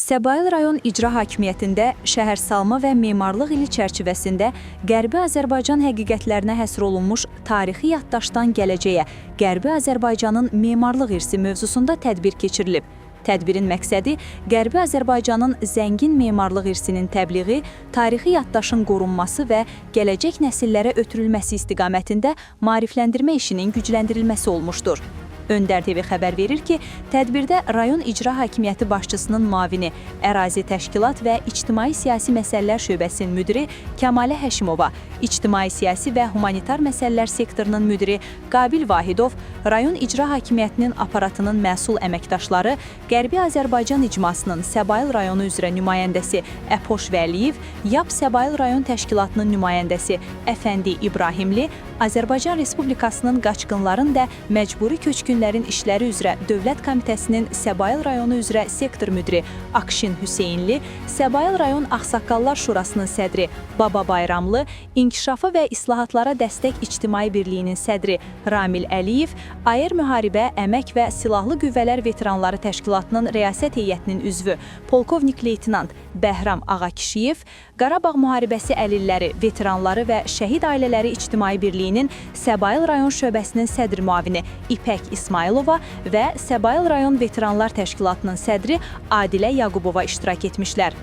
Səbail rayon icra hakimiyyətində şəhərsalma və memarlıq ili çərçivəsində Qərbi Azərbaycan həqiqətlərinə həsr olunmuş tarixi yaddaşdan gələcəyə Qərbi Azərbaycanın memarlıq irsi mövzusunda tədbir keçirilib. Tədbirin məqsədi Qərbi Azərbaycanın zəngin memarlıq irsinin təbliği, tarixi yaddaşın qorunması və gələcək nəsillərə ötürülməsi istiqamətində maarifləndirmə işinin gücləndirilməsi olmuşdur. Öndər TV xəbər verir ki, tədbirdə rayon icra hakimiyyəti başçısının müavini, ərazi təşkilat və ictimai-siyasi məsələlər şöbəsinin müdiri Kəmalə Həşimova, ictimai-siyasi və humanitar məsələlər sektorunun müdiri Qabil Vahidov, rayon icra hakimiyyətinin aparatının məsul əməkdaşları, Qərbi Azərbaycan icmasının Səbail rayonu üzrə nümayəndəsi Əpoş Vəliyev, YAP Səbail rayon təşkilatının nümayəndəsi Əfəndi İbrahimli, Azərbaycan Respublikasının qaçqınların və məcburi köçkünlərin işləri üzrə Dövlət Komitəsinin Səbail rayonu üzrə sektor müdiri Akşin Hüseynli, Səbail rayon Ağsaqqallar Şurasının sədri Baba Bayramlı, İnkişafa və İslahatlara Dəstək İctimai Birliyinin sədri Ramil Əliyev, Ayer Müharibə, Əmək və Silahlı Qüvvələr Veteranları Təşkilatının rəyasət heyətinin üzvü polkovnik leytenant Bəhram Ağakişiyev, Qarabağ müharibəsi əlilləri, veteranları və şəhid ailələri İctimai Birliyinin Səbail rayon şöbəsinin sədr müavini İpək İsmayılova və Səbail rayon Veteranlar Təşkilatının sədri Adilə Yaqubova iştirak etmişlər.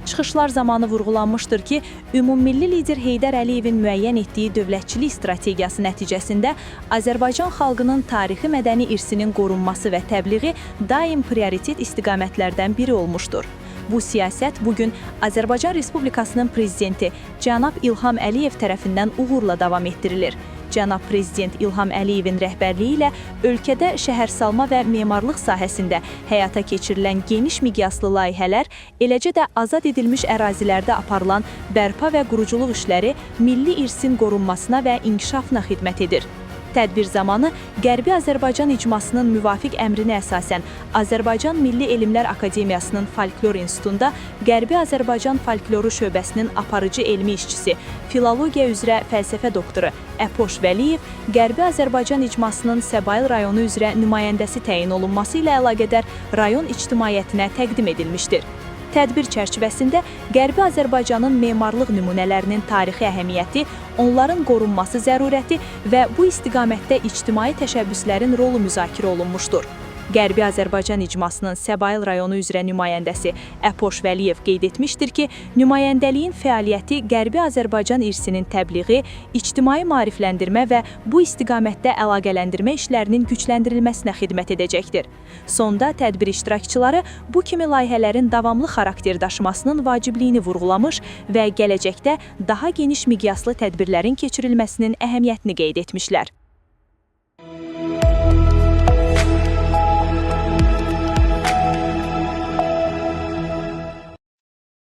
Çıxışlar zamanı vurğulanmışdır ki, ümummilli lider Heydər Əliyevin müəyyən etdiyi dövlətçilik strategiyası nəticəsində Azərbaycan xalqının tarixi mədəni irsinin qorunması və təbliği daim prioritet istiqamətlərdən biri olmuşdur. Bu siyasət bu gün Azərbaycan Respublikasının prezidenti cənab İlham Əliyev tərəfindən uğurla davam etdirilir. Cənab Prezident İlham Əliyevin rəhbərliyi ilə ölkədə şəhərsalma və memarlıq sahəsində həyata keçirilən geniş miqyaslı layihələr, eləcə də azad edilmiş ərazilərdə aparılan bərpa və quruculuq işləri milli irsin qorunmasına və inkişafına xidmət edir. Tədbir zamanı Qərbi Azərbaycan icmasının müvafiq əmrinə əsasən Azərbaycan Milli Elmlər Akademiyasının Folklor İnstitutunda Qərbi Azərbaycan Folkloru şöbəsinin aparıcı elmi işçisi, filologiya üzrə fəlsəfə doktoru Əpoş Vəliyev Qərbi Azərbaycan icmasının Səbail rayonu üzrə nümayəndəsi təyin olunması ilə əlaqədar rayon ictimaiyyətinə təqdim edilmişdir. Tədbir çərçivəsində Qərbi Azərbaycanın memarlıq nümunələrinin tarixi əhəmiyyəti, onların qorunması zərurəti və bu istiqamətdə ictimai təşəbbüslərin rolu müzakirə olunmuşdur. Qərbi Azərbaycan icmasının Səbail rayonu üzrə nümayəndəsi Əpoş Vəliyev qeyd etmişdir ki, nümayəndəliyin fəaliyyəti Qərbi Azərbaycan irsinin təbliği, ictimai maarifləndirmə və bu istiqamətdə əlaqələndirmə işlərinin gücləndirilməsinə xidmət edəcəkdir. Sonda tədbir iştirakçıları bu kimi layihələrin davamlı xarakter daşımasının vacibliyini vurğulamış və gələcəkdə daha geniş miqyaslı tədbirlərin keçirilməsinin əhəmiyyətini qeyd etmişlər.